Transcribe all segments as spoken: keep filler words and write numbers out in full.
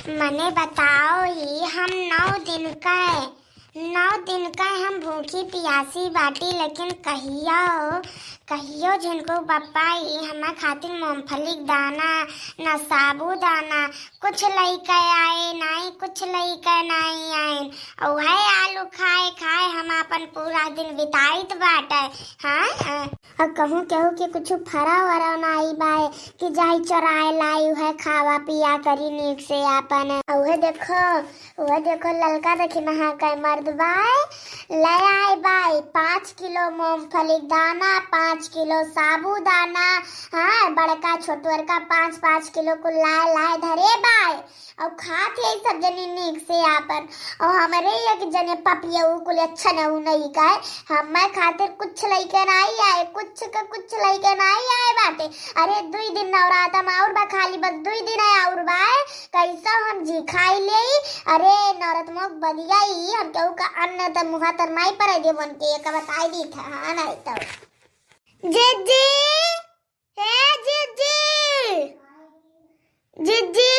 मने बताओ ही, हम नौ दिन का, नौ दिन का हम भूखी पियासी बाटी, लेकिन कहियो, कहियो झिनकू बप्पा ही हमार खातिर मूंगफली के दाना, न साबूदाना, कुछ लइके आए नाई, कुछ लइके नाई आए। उहे आलू खाए खाए हम आपन पूरा दिन बिताइत बाटे। हाँ, हाँ। और कहूँ केहू के कुछ फरा वरा नाई बाए कि जाई चोराए लाई, उहे खावा पिया करी नीक से आपन। उहे देखो, उहे देखो ललका देखी नहा के मर्द बाए, ले आए बाए पाँच किलो मूंगफली दाना, पाँच किलो साबूदाना, हाँ, बड़का छोटुअर का पाँच पाँच किलो कुल लाए लाए धरे बाए। और खात है सब जनी नीक से आपन। और हमरे एक जने पपिया उ कुल अच्छा न उ नहीं कहे, हमार खातिर कुछ लइके नाई आए, कुछ के कुछ लइके नाई आए बाटे। अरे दुई दिन नवराता में और बा, खाली बस दुई दिन है और बाए, कैसा हम जी खाई ले। अरे नौरत मोक बदिया ही, हम केहू का अन्न त मुहा तर नाई पड़े दे बन के, एक बताई दी था, हाँ, नहीं तो। जिज्जी, हे जिज्जी, जिज्जी,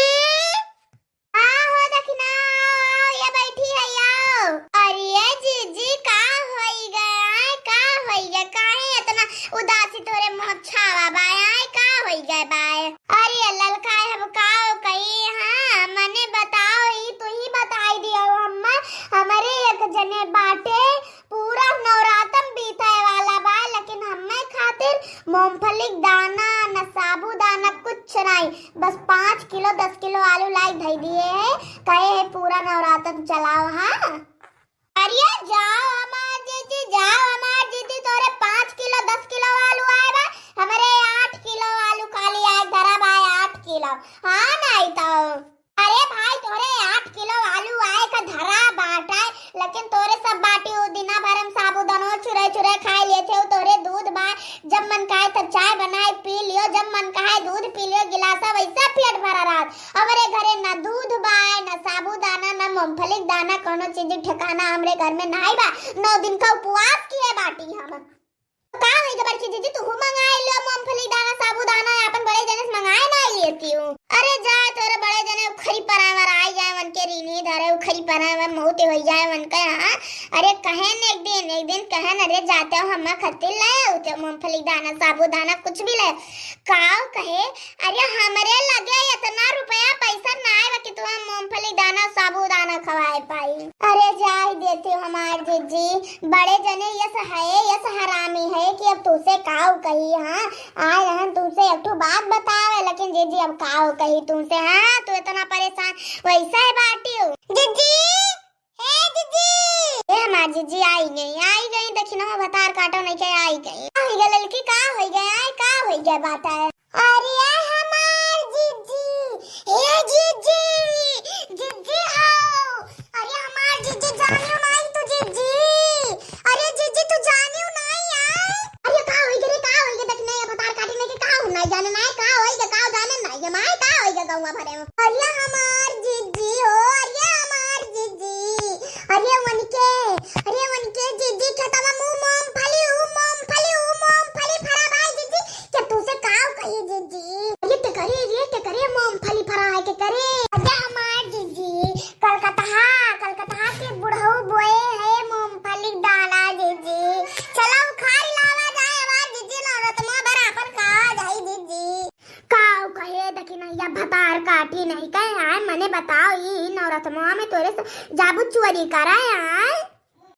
आ हो दखिना, आओ, आओ, ये बैठी है, आओ। अरे जिज्जी, का होई गए, आए, का होई गए, काहे इतना उदासी तोरे मुँह छावा बाय, आए, का होई गए बाय? अरे ललका, अब का कही, हाँ, मने बताओ, ई तू ही बताई दियो, हम, हमरे एक जने बाटे, पूरा नवरातन बीते वाला बा, लेकिन हम्मे खातिर मूंगफली के दाना, न साबूदाना, कुछ नहीं, बस पाँच किलो, दस किलो आलू लाई धई दिए है, कहे है पूरा नवरातन चलाओ। हाँ, अरे जाओ हमार जीजी, जाओ हमार जीजी, तोरे पाँच किलो, दस किलो आलू आए बा, हमरे आठ किलो आलू खाली आए धरा बा, आठ किलो। हाँ, नहीं तो अरे भाई, तोरे आठ किलो आलू आए का धरा बाटे, लेकिन तोरे सब बाटी उ दिना भर हम साबूदानो चुरे चुरे खाए लेते हो। तोरे दूध बा, जब मन कहे तब चाय बनाए पी लियो, जब मन कहे दूध पी लियो गिलासा, वैसा पेट भरा रहत। हमरे घरे ना दूध बा, ना साबूदाना, ना मूंगफली के दाना, कोनो चीज ठिकाना हमरे घर में नाई बा। नौ दिन का उपवास किए बाटी हम। का होई गे बड़की जीजी, तू मंगाए लियो मूंगफली दाना, साबूदाना, अपन बड़े जने से मंगाए ना लेती हूँ। अरे जा, तोरे बड़े जने उखरी पराए वर आई जाए, उनके रीनी धरे उखरी पराए वर मौत हो जाए उनके। हाँ, अरे कहेन एक दिन, एक दिन कहेन, अरे जाते हो हम्मा खत्ती ले आते हो मूंगफली दाना, साबूदाना, कुछ भी ले। काव कहे, अरे हमरे लगे इतना रुपया पैसा ना आए कि तू हम मूंगफली दाना, साबूदाना खवाए पाई। अरे जाए देती हमार जीजी, बड़े जने यस है, यस हरामी है कि अब तुसे काव कही। हाँ, आए रहन तुसे एक ठो बात बतावे, लेकिन जीजी अब काव कही तुसे। हाँ, तू इतना परेशान वैसे है बाटी हो। जीजी, हे जीजी, ए हमार जीजी आई गई, आई गई, देखी ना भतार काटो नहीं के आई गई। आई गई ललकी, का होई गए, आए का होई गए बात है? अरे हमार जीजी, हे जीजी, जीजी आओ। अरे हमार जीजी जानियो नाई तू जीजी। अरे जीजी तू जानियो नाई आए। अरे का होई गे रे, का होई गे? देख नहीं भतार काटी नहीं के का हो नाई जाने नाई, का होई गे, का जाने नाई गे माई, का होई गे गौवा भरे में। अरे हमार जीजी हो, अरे हमार जीजी। अरे उनके, अरे उनके जीजी खेतवा में ऊ मूंगफली, ऊ मूंगफली, ऊ मूंगफली फरा भाई जीजी। के तुसे काव कही जीजी? अरे के करे रे, के करे मूंगफली फरा है के करे? अरे हमार जीजी, कलकतहा, कलकतहा के बुढ़ऊ बोए है मूंगफली दाना जीजी। चलो उखाड़ लावा जाए हमार जीजी, नौरतमा भर आपन खावा जाई जीजी। काव कहे दखिनैया भतार काटी नहीं कहे आए, मने बताओ ई नौरतमा में तोरे से जाबू चोरी करे आए।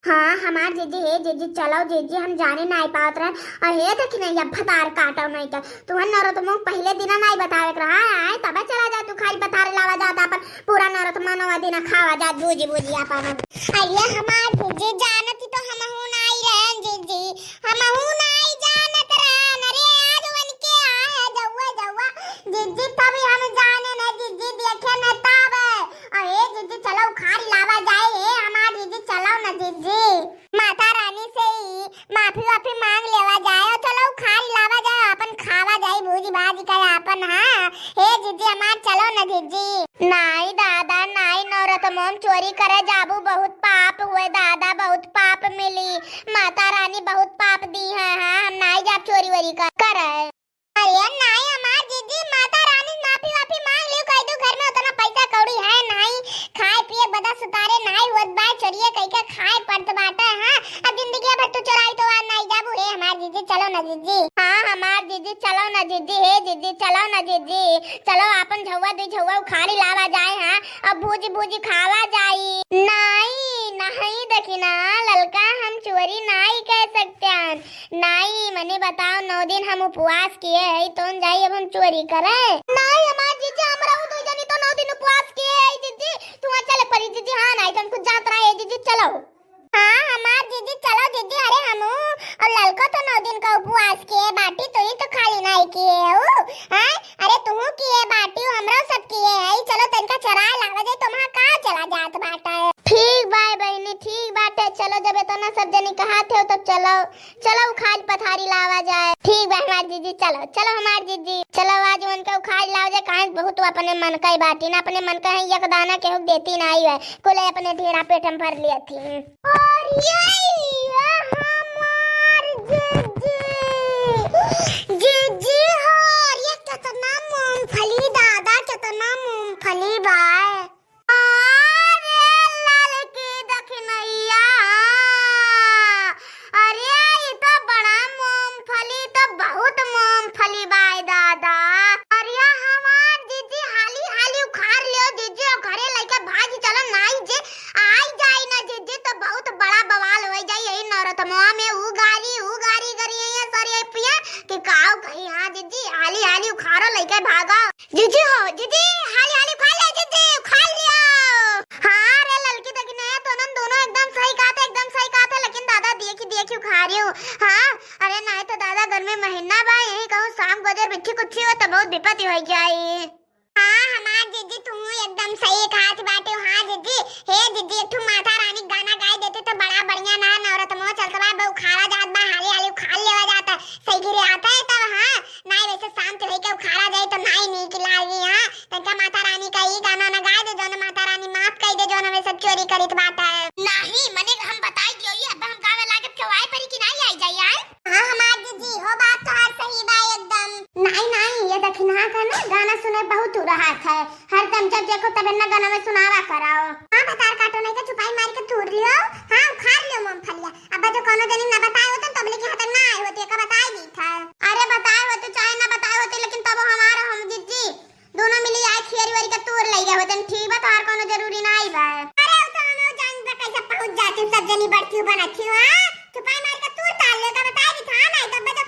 हाँ, हमार जीजी, हे जीजी, चलो जीजी, हम जाने नाई पावत रहन। और हे देखी नहीं, अब भतार काटो नहीं कर। तुहन नौरत मोंग पहिले दिना नाई बतावे के रहा, आए तबे चला जा, तू खाली भतार लावा जात अपन पूरा नौरत मनवा दिना खावा जात, बूझी बूझी अपन। अरे हमार जीजी, जानती तो हमहू नाई रहन जीजी, हमहू नाई जानत रहन। अरे आज उनके आए जौआ जौआ जीजी, तभी हम जाने न जीजी, देखे न तब। अरे जीजी, चलो उखाड़ लावा जाए, हे हमार जीजी, चलो न जीजी। माता रानी से ही माफी वाफी मांग लेवा जाए, और चलो उखाड़ लावा जाए, अपन खावा जाए, भूजी भाजी करे अपन। हाँ, हे जीजी हमार, चलो न जीजी। नाई दादा, नाई, नौरत मोम चोरी करे जाबू, बहुत पाप हुए दादा, बहुत पाप मिली, माता रानी बहुत पाप दी है। हाँ, हम नाई जाब चोरी वोरी कर, करे। अरे नाई हमार जीजी, माता रानी माफी वाफी मांग लियो, कह दू घर में उतना पैसा कौड़ी है अपन झउआ दुई झउआ उखाड़ी लावा जाए, हाँ, अब भूजी भूजी खावा जाई। नाई, नाई दखिना, ललका हम चोरी नाई कइ सकते हैं। नाई, मने बताओ, नौ दिन हम उपवास किए हई, तोन जाई अब हम चोरी करे? नाई, हमार जीजी, हमरा उ दुई जनी तो नौ दिन उपवास किए हई, जीजी, तू चले परी, जीजी, हाँ, नाई तो हम खुद जात रहे, जीजी, चलो। हाँ, हमार जीजी, चलो जीजी, अरे हमू और ललको तो नौ दिन का उपवास किए बाटी, तू ही तो खाली नाई किए हो, हाँ? अरे तू किए बाटी, हमरो सब किए है, चलो तनका चराए लावा जाए, तुम्हारा का चला जात बाटे। ठीक बाय बहिनी, ठीक बाटे, चलो जब इतना सब जनी कहा थे तब चलो, चलो उखाड़ पथारी लावा जाए। ठीक बा हमार जीजी, चलो, चलो हमार जीजी, चलो आज उनके उखाड़ लावा जाए, काहे बहुत वो अपने मन का ही बाटी ना, अपने मन का है, एक दाना केहू देती ना आई है, कुल अपने ढेरा पेट में भर लिया थी। और ये, ये हमार जीजी, जीजी हो, ये कितना मूंगफली दादा, कितना मूंगफली बा। अरे ललकी दखिनैया, अरे ई तो बड़ा मूंगफली, तो बहुत मूंगफली बाय दादा। अरे हमार जीजी हाली हाली उखाड़ लियो जीजी, और घरे लेके भागी चलो, नाई जे आई जाई ना जीजी तो बहुत बड़ा बवाल हो जाई यही नौरतमवा में। ऊ गारी, ऊ गारी करी है ये सर ये पिया कि काऊ कही। हाँ जीजी, हाली हाली उखाड़ो लेके भागो। जीजी हो, जीजी, हाली हाली उखाड़ ले जीजी, उखाड़ लियो। हाँ रे ललकी दखिनैया, तोनन दोनों एकदम सही कहा थे, एकदम सही कहा थे, लेकिन दादा देखी देखी उखाड़ियो। हाँ, अरे नाई तो दादा गर्मी महीना बा, यही कहूँ साम गजर बिच्छी कुच्छी हो तो बहुत विपत्ति हो जाई। हाँ, हमार जीजी, तू एकदम सही कहत बाटे। हाँ जीजी, हे जीजी, एक ठो माता रानी गाना गाई देते तो बड़ा बढ़िया ना, नौरतमो चलत बा, बहू उखाड़ा जात बा, हाली हाली उखाड़ लेवा जात, सही गिरे आता है तब, हाँ, नाई वैसे शांत होई के उखाड़ा जाए तो नाई नीक लागी, हाँ, तनका माता रानी का ई गाना ना गाए दे, जौन माता रानी माफ कई दे, जौन हमें सब चोरी करित बाटे। नहीं, मने हम बताई दियो, ये अब हम गावे लागत के वाई परी कि नाई आई जाई यार। हाँ, हमार जीजी, हो बात तोहार सही बा एकदम। नाई, नाई, ये दखिनहा का ना गाना सुने बहुत रहा है। हरदम जब देखो तब इन्ना गाना में सुनावा कराओ। हाँ, भतार काटो नहीं तो छुपाई मार के तूर लियो। हाँ, उखाड़ लियो मूंगफलिया। अब जो कोनो जनी ना बताए होते तब लेके हाथ ना आए होते, का बताए दी था। अरे बताए होते चाहे ना बताए होते, लेकिन तब हमारा हम जीजी दोनों मिली आए खियरी वरी के तूर लई गए होते, ठीक बा, तोहार कोनो जरूरी ना आई बा। अरे उ तो हम जान बा कैसे पहुंच जाती सब जनी बड़की बनती, हाँ? छुपाई मार के तूर ताल ले का बताए दी था, नहीं तब जो